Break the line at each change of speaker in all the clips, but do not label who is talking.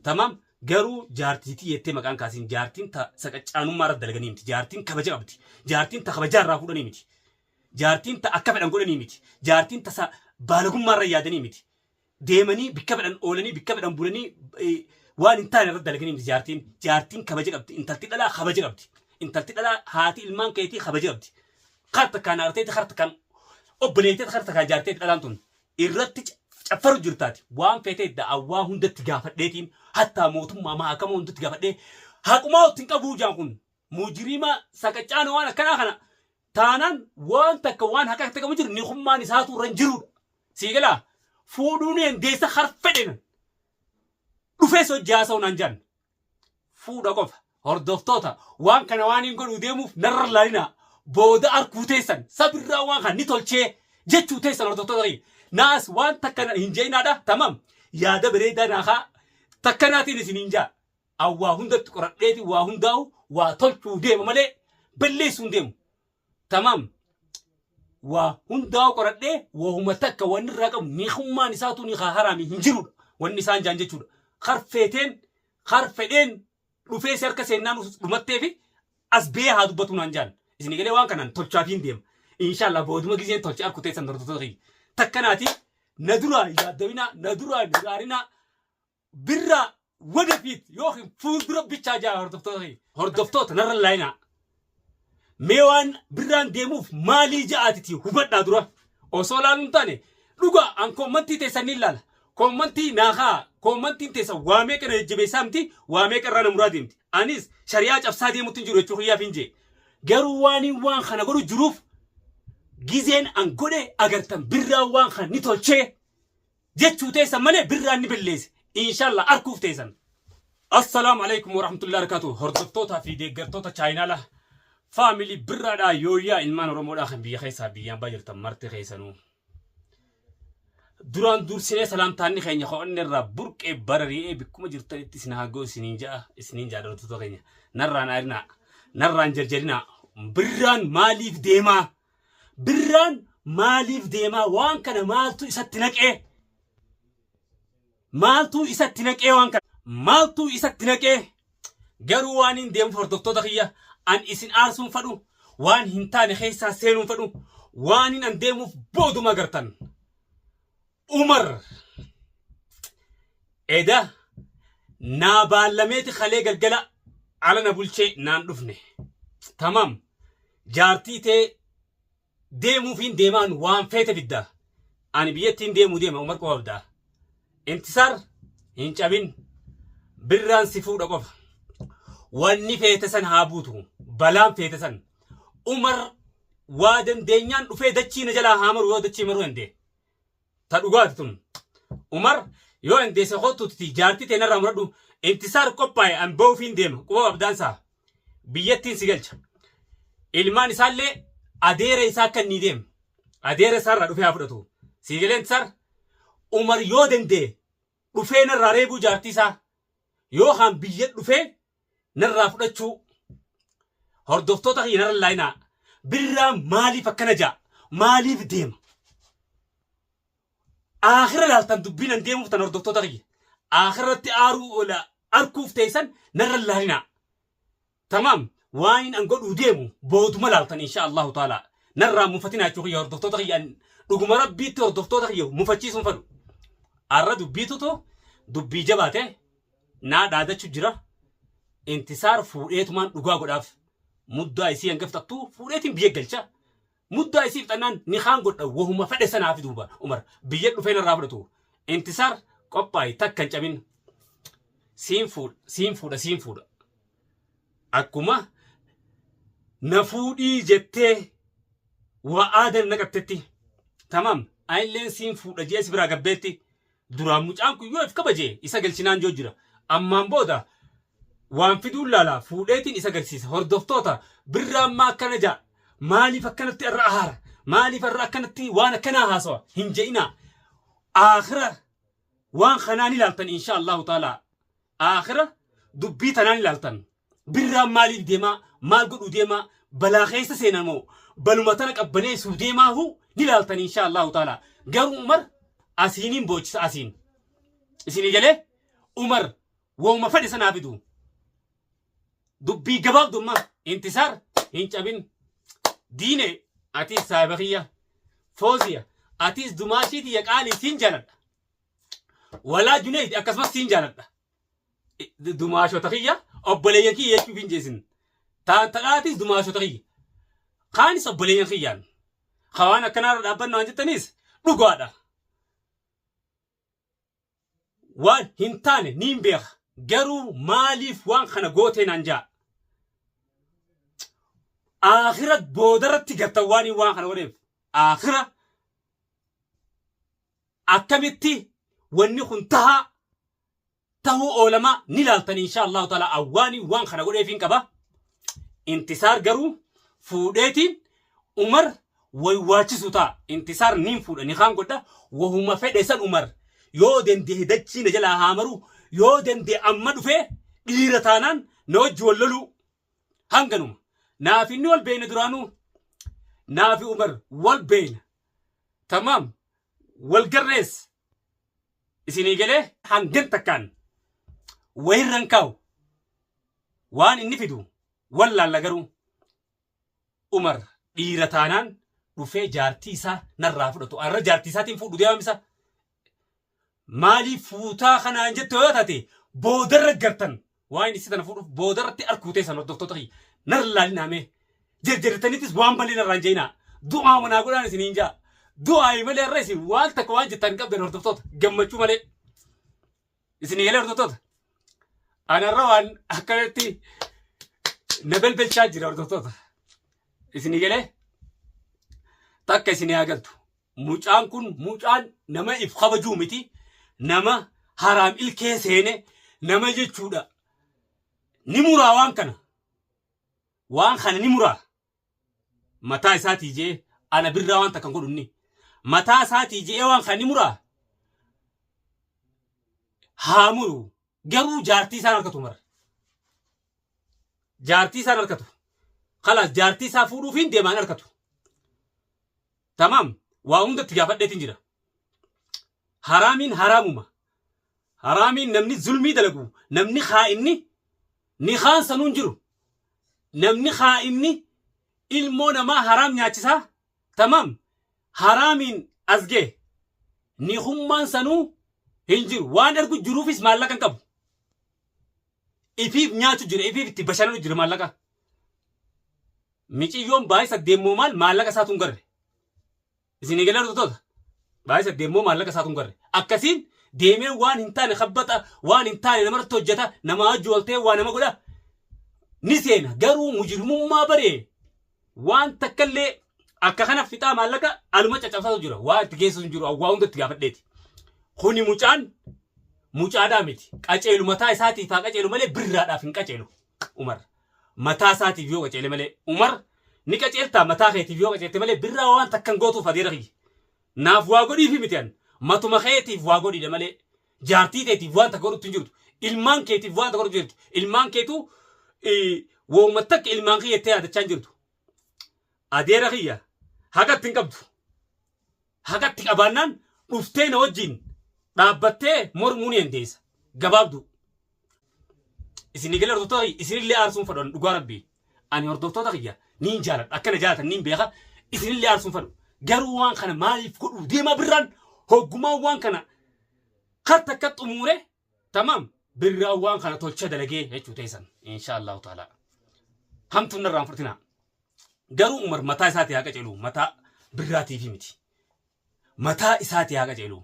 Tamaam, garuu jaartiitii jettee maqaan kaasiin, jaartiin ta saqaccaanummaa irra dalaganii miti. Jaartiin kabaja qabdi. Jaartiin ta kabajaa irraa fuudhanii miti. Jaartiin ta akka fedhan godhanii miti. Jaartiin ta baalagummaa irra yaadanii miti. Deemanii bikka fedhan oolanii, bikka fedhan bulanii, waan hin taane irra dalaganii miti jaartiin. Jaartiin kabaja qabdi. Intalti dhalaa kabaja qabdi. Intalti dhalaa haati ilmaan keetii kabaja qabdi. Karta kaan aarteeti, karta kaan obboleetteeti, karta kaan jaarteeti dhalaan tun. Irratti caffaru jirtaati. Waan feetee da'awwaa hundatti gaafadheetiin, hattaa mootummaa maakama hundatti gaafadhee, haqumaa ittiin qabuu jaan kun mujrima saqaccaana waan akkanaa kana taanaan waan takka waan haqa itti qabu jiru nikummaan isaatu irra hin jirudha. Sii galaa, fuudhuu ni dandeessa, har fedhe dhufee hojii haasa'u naan jaan. Fuudha qofa. Hordoftoota, waan kana waan hin godhuu deemuuf narra laalinaa, booda arkuu teessan sabirraa waan kana ni tolchee jechuu teessan. Hordoftoota kiyya, naas waan takka hin je'inaadha. Tamam, yaada bareedaa naakaa takkanaatiin isin hin jaa. Awwaa hundatti qoradheeti waa hundaa'u waa tolchuu deema malee balleessuu hin deemu. Tamam, waa hundaa'u qoradhee wahuma takka wanni irraa qabu nikummaan isaatu ni haraami hin jirudha wanni isaan jaan jechuudha. Karfeeteen karfedheen dhufee si harka seennaan dhumattee fi as bee haa dubbatu naan jaan. Isin galee, waan kanaan tolchaafiin deema. Inshallah booduma gizeen tolche arku teessan. Hordoftoota kiyya, takkanaati na duraa yaaddawinaa, na duraa hiraarinaa, birraa wadafiit yookiin fuuldura bichaa jaa. Hordoftoota kiyya, hordoftoota, narra laayinaa. Mee waan birraan deemuuf maalii ja'aatiti hubadhaa. Dura osoo laaluun hin taane, dhugaa an koommantii teessan ni ilaala. Koommantii naakaa, koommantiin teessan waa meeqa na jajjabeessaa miti, waa meeqa irraa na muraa deemti. Anis shari'aa cabsaa deemutti hin jiru jechuu kiyyaaf hin jee. Garuu waan waan kana godhu jiruuf gizeen an godhe agartan, birraan waan kana ni tolchee jechuu teessan malee birraan ni balleesse. Inshallah arkuuf teessan. Assalaamu alaikum warahmatullahi wabarakatuh. Hordoftootaa fi deeggartoota chaayinaala Faamilii Birraadhaa, yooyyaa ilmaan Oromoodhaa kan biyya keessaa biyyaan baa jirtan marti keessanuu. Duraan dursinee salaamtaanni keenya ho'anne irraa burqee barari'ee bikkuma jirtanitti isin haa ga'u isiniin ja'a, isiniin ja'a. Hordoftoota keenya, narraan aarinaa, narraan jarjarinaa. Birraan maaliif deemaa? Birraan maaliif deemaa? Waan kana maaltu isatti naqee? Maaltu isatti naqee? Waan kana maaltu isatti naqee? Garuu waan hin deemuuf, hordoftoota kiyya, an isin aarsuun fadhu, waan hin taane keessaa seenuun fadhu. Waan hin an deemuuf booduma gartan. Umar eda naa baallameeti kalee galgala ala na bulchee naan dhufne. Tamam, jaartii tee deemuufiin deemaan waan feete fidda. Ani biyyattiin deemuu deema, Umar qofa fidda. Intisaar, hin cabin, birraan si fuudha qofa. Wanni feete san haa buutu, balaan feete san. Umar waa dandeenyaan dhufee dachii na jalaa haa maru yoo dachii maruu danda'e. Ta dhugaati tun. Umar yoo dandeesse kottuuti jaartii ta'e narraa muradhu. Intisaar, qophaa'e, an ba'uufiin deema, quba qabdaansaa. Biyyattiin si galcha. Ilmaan isaallee adeera isaa akka inni deema. Adeera isaarraa dhufee haa fudhatu. Sii galee, Intisaar? Umar yoo danda'e dhufee narraa reebuu jaartii isaa yookaan biyya dhufee narraa fudhachuu. Hordoftoota kiyya, narra laayinaa. Birraa maaliif akkana ja'a? Maaliif deema? Aakhira laaltan dubbiin an deemuuf tan, hordoftoota kiyya. Aakhirratti aaruu oola arkuuf teessan, narra laalinaa. Tamaam, waan an godhuu deemu booduma laaltan insha Allahu taala. Narraa mufatinaa jechuu kiyya, hordoftoota kiyya, an dhuguma rabbiitti hordoftoota kiyya mufachiisuun fadhu. Arra dubbiitutu dubbii jabaate naa dhaadachu jira. Intisaar fuudheetumaan dhugaa godhaaf. Muddaa isii hanga fixattuu fuudheetiin biyya galcha. Muddaa isii fixannaan ni kaan godha, wahuma fedhe sanaa fi duuba Umar biyya dhufee narraa fudhatu. Intisaar, qophaa'i, takka hin cabin. Siin fuudha, siin fuudha, siin fuudha. Akkuma na fuudhii jettee waa aadan naqattetti. Tamaam, anilleen siin fuudha jee si biraa gabbeetti. Duraan mucaan kun yoo if kabaje isa galchinaan joo jira. Ammaan booda waan fiduun laala, fuudheetiin isa galchiisa. Hordoftoota, birraan maa akkana jaa? Maaliif akkanatti irra ahaara? Maaliif irra akkanatti waan akkanaa haasawa? Hin je'inaa. Aakhira waan kanaan ilaaltan insha Allahu taala. Aakhira dubbii tanaan ilaaltan. Birraan maaliif deemaa? Maal godhuu deemaa? Balaa keessa seenan moo? Baluma tana qabbaneessuu deemaahu ni ilaaltan insha Allahu taala. Garuu Umar asiiniin boochisa asiin. Isinii galee, Umar Wooma fedhe sanaa fidu. Dubbii gabaabdu amma Intisaar hin cabin. Diine atis saahiba kiyya. Fooziya atis dumaashii tiyya qaalii siin jaaladha. Walaa Junayd akkasumas siin jaaladha. Dumaashota kiyya obboleeyyan kiyya jechuuf hin jeesin. Taan tadhaatis dumaashota kiyya. Kaanis obboleeyyan kiyyaan. Kawaan akkanaarra dhaabbannu waan jettanis dhugaadha. Waan hin taane niin beeka. Garuu maaliif waan kana gootee naan jaa. Aakhira boodarratti gartan waan waan kana godheef. Aakhira akkamitti wanni kun tahaa tahuu oolamaa ni laaltan insha Allahu ta'ala awwaani waan kana godheefiin qaba. Intisaar garuu fuudheetiin Umar waywaachisu ta'a. Intisaar niin fuudha ni kaan godha wahuma fedhe san Umar yoo danda'e dachii na jalaa haa maru yoo danda'e amma dhufee dhiira taanaan na wajji wal loluu hanganuma. Naaf inni wal beeyna duraanuu naafi Umar wal beeyna. Tamaam wal garrees isinii galee hangan takkaan wayirran kaa'u waan inni fidu wallaalla garuu Umar dhiira taanaan dhufee jaartii isaa narraa fudhatu arra jaartii isaatiin fuudhu deemamisa maaliif fuutaa kanaan jette yoo taate boodarra gartan waan inni tana fuudhuuf boodarratti arkuu teessan hordoftoota kiyya narra laalinaa mee jerjertaniitis waan malee narraan jeenaa du'aa manaa godhaan isiniin jaa du'aa malee irra isin waan takka waan jettan qabdan hordoftoota gammachuu malee isinii galee hordoftoota anarra waan akkanatti na belbelchaa jira hordoftoota isinii galee takka isinii haa galtu mucaan kun mucaan nama if kabajuu miti nama haraam ilkee seene nama jechuudha ni muraa waan kana waan kana ni muraa mataa isaatii jee ana birraa waan takka hin godhu inni mataa isaatii jee waan kana ni muraa haa muru garuu jaartii isaan harkatu mara jaartii isaan harkatu kalaas jaartii isaa fuudhuufiin deemaan harkatu tamaam waa hundatti gaafadheetiin jira haraamiin haraamuma haraamiin namni zulmii dalagu namni kaa'inni ni kaan sanuun jiru namni kaa'inni ilmoo namaa haraam nyaachisaa tamaam haraamiin as ga'e nikummaan sanuu hin jiru waan ergu jiruufis maallaqa hin qabu ifiif nyaachu jira ifiif itti bashannanu jira maallaqa miciyyoon baay'isa deemmoo maal maallaqa isaatu hin garre isin eegalee hordoftoota baay'isa deemmoo maallaqa isaatu hin garre akkasiin deemee waan hin taane kabbata waan hin taane namarratti hojjeta nama wajji waltee waa nama godha ni seena garuu mujrimummaa baree waan takkallee akka kana fixaa maallaqa aluma caccabsaatu jira waa itti geessu hin jiru waa hunda itti gaafadheeti kuni mucaan mucaadhaa miti qaceelu mataa isaatiif haa qaceelu malee birraadhaaf hin qaceelu Umar mataa isaatiif yoo qaceele malee Umar ni qaceeltaa mataa keetiif yoo qaceelte malee birraa waan takkan gootuuf adeera kiyya naaf waa godhiifi miti an matuma keetiif waa godhiidha malee jaartii teetiif waan takka godhutti hin jirtu ilmaan keetiif waan takka godhutti hin jirtu ilmaan keetu wooma takka ilmaan kiyya jettee yaadachaa hin jirtu adeera kiyya haqatti hin qabdu haqatti qabaannaan dhuftee na wajjin dhaabbattee mormuu ni dandeessa gabaabduu isin egalee hordoftoota kiyya isinillee aarsuun fedhu dhugaa rabbii ani hordoftoota kiyya niin jaaladha akkana jaalatan niin beeka isinillee aarsuun fedhu garuu waan kana maaliif godhuu deemaa birraan hoggumaan waan kana kar takka xumuure tamaam birraan waan kana tolcha dalagee jechuu teessan insha allahu ta'ala hamtuun narraan fudhatinaa garuu Umar mataa isaatii haa qaceelu mataa birraatiifi miti mataa isaatii haa qaceelu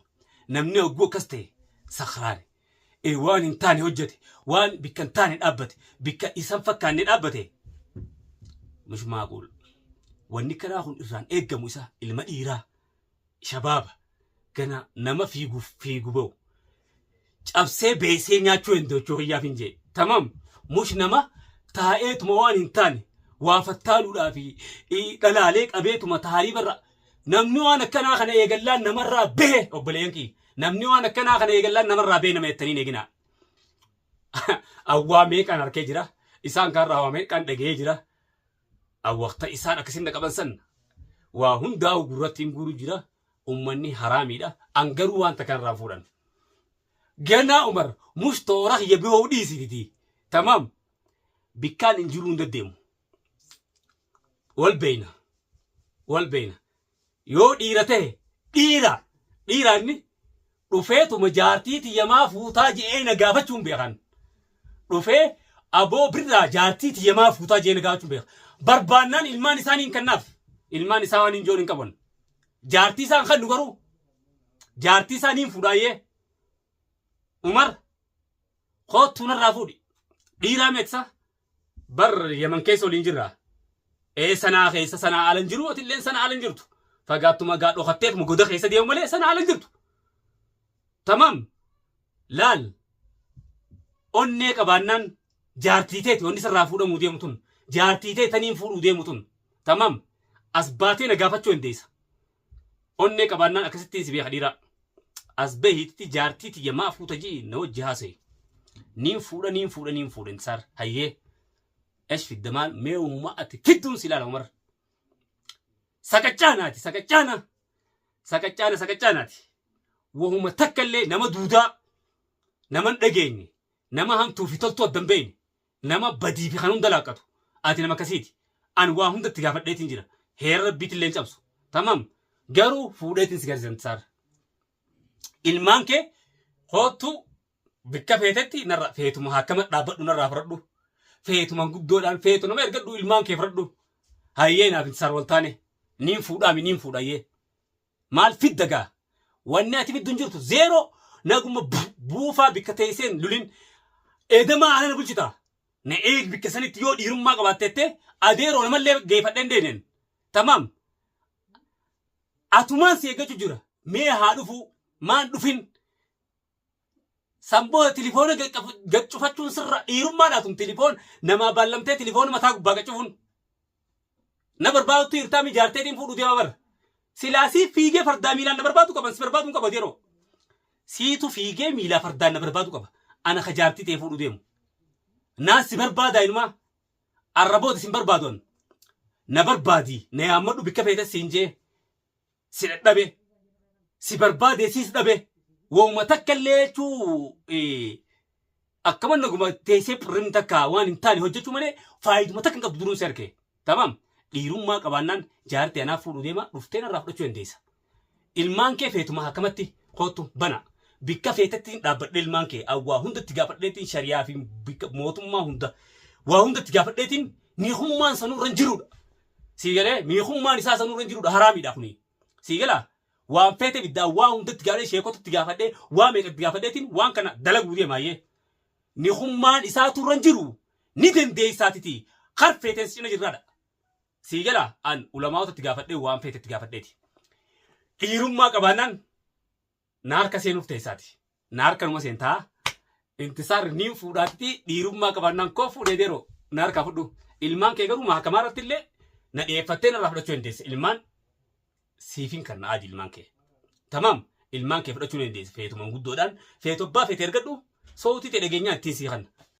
namni hogguu akkas ta'e sakraane ee waan hin taane hojjete waan bikka hin taane dhaabbate bikka isan fakkaanne dhaabbate mush maaquul wanni karaa kun irraan eeggamu isa ilma dhiiraa shabaaba gana nama fiiguuf fiigu ba'u cabsee beesee nyaachuu hin dochuu kiyyaaf hin jee tamam mush nama taa'eetuma waan hin taane waa fattaaluudhaa fi dhalaalee qabeetuma taariibarra namni waan akkanaa kana eegallaan namarraa behe obboleeyyan kiyya namni waan akkanaa kana eegallaan namarraa behe nama jettanii hin eeginaa awwaa meeqaan harkee jira isaan kaarraa waa meeqaan dhaga'ee jira awwaqta isaan akkasin dhaqaban san waa hundaa'u gurratti hin guuru jira ummanni haraamiidha an garuu waan takka irraa fuudhan. Ganaa Umar mush toora kiyya bihoo dhiisititi. Tamaam. Bikkaan hin jiruu hin deddeemu. Wal beeyna. Wal beeyna. Yoo dhiira ta'e dhiira dhiira inni dhufeetuma jaartii tiyyamaa fuutaa je'ee na gaafachuun beekan. Dhufee aboo birraa jaartii tiyyamaa fuutaa je'ee na gaafachuun beeka. Barbaannaan ilmaan isaanii hin kennaaf. Ilmaan isaa waan hin joon hin qaban. Jaartii isaan kan garuu jaartii isaa niin fuudhaayyee. Umar koottuu narraa fuudhi. Dhiiraa meeqsa? Bar Yaman keessa waliin jirra. Ee sanaa keessa sanaa ala hin jiru atilleen sanaa ala hin jirtu. Fagaattuma gaa dhokatteetuma goda keessa deemu malee sanaa ala hin jirtu. Tamam. Laal. Onnee qabaannaan jaartii teeti wanni sirraa fuudhamuu deemu tun. Jaartii tee taniin fuudhuu deemu tun. Tamam. As baatee na gaafachuu dandeessa. Onnee qabaannaan akkasittiin si beeka dhiiraa. As bahiitti jaartii tiyya maa fuuta ji'i na wajji haasa'i. Niin fuudha niin fuudha niin fuudha intisaar hayyee. Esh fidda maal mee uumama ati fidduun si ilaala Umar. Saqaccaanaati saqaccaana. Saqaccaana saqaccaanaati. Wahuma takka illee nama duudaa nama hin dhageenye nama hamtuu fi toltuu adda hin beekne nama badii fi kan hunda laaqqatu ati nama akkasiiti an waa hunda itti gaafadheetiin jira heera rabbiitillee hin cabsu tamam garuu fuudheetiin si garsiisan saar ilmaan kee koottu bikka feetetti narra feetuma hakkama dhaabbadhu narraa fudhadhu feetuma guddoodhaan feetu nama ergadhu ilmaan kee fudhadhu hayyee naaf intisaar wal taane niin fuudhaami niin fuudhayyee Maal fidda gaa? Wanni ati fiddu hin jirtu. Zeeroo naguma buufaa bikka teesseen lulin. Eedamaa ana na bulchita. Na eeg bikka sanitti yoo dhiirummaa qabaattettee adeeroo namallee geeffadhee hin deenen. Tamaam. Atumaan si eeggachuu jira. Mee haa dhufuu. Maan dhufin. San booda tilifoona gad cufachuun sirra dhiirummaadhaa tun tilifoon namaa baallamtee tilifoona mataa gubbaa gad cufuun. Na barbaadutti hirtaa mi jaarteetiin fuudhu deema bara. Silaa sii fiigee fardaa miilaan na barbaadu qaban si barbaadu hin qabu yeroo. Siitu fiigee miilaa fardaan na barbaadu qaba. Ana ka jaartii ta'e fuudhu deemu. Naan si barbaadaa inumaa. Arraboota sin barbaadu an. Na barbaadi na yaammadhu bikka feete siin jee. Si dhadhabe si barbaade siis dhabe wauma takka illee jechuu akkama naguma teessee phirrin takka waan hin taane hojjechuu malee faayiduma takka hin qabdu duruun si arke tamam dhiirummaa qabaannaan jaartii anaaf fuudhu deema dhuftee narraa fudhachuu dandeessa ilmaan kee feetuma akkamatti koottu bana bikka feetetti dhaabbadhee ilmaan kee awwaa hundatti gaafadheetiin shariyaa fi bikka mootummaa hunda waa hundatti gaafadheetiin niikummaan sanuu irra hin jirudha. Sii galee miikummaan isaa sanuu irra hin jirudha haraamiidha kuni. Sii galaa waan feete biddaa waa hundatti gaafadhee sheekotatti gaafadhee waa meeqatti gaafadheetiin waan kana dalaguu deemaayyee. Nikummaan isaatu irra hin jiru ni dandeessaatiti kar feeteen si cina jirraadha. Sii galaa an ulamaa'otatti gaafadhee waan feetetti gaafadheeti. Dhiirummaa qabaannaan na harka seenuuf teessaati. Na harka numa seentaa. Intisaar niin fuudhaatti dhiirummaa qabaannaan koo fuudhee deeroo na harkaa fudhu. Ilmaan kee garuu mahakamaa irratti illee na dhiyeeffattee narraa fudhachuu dandeessa. Ilmaan siifin kan na aadi ilmaan kee. Tamaam ilmaan kee fudhachuu dandeessa. Feetuma guddoodhaan feetu abbaa feete ergadhu sootii ta'e dhageenyaa ittiin sii kanna.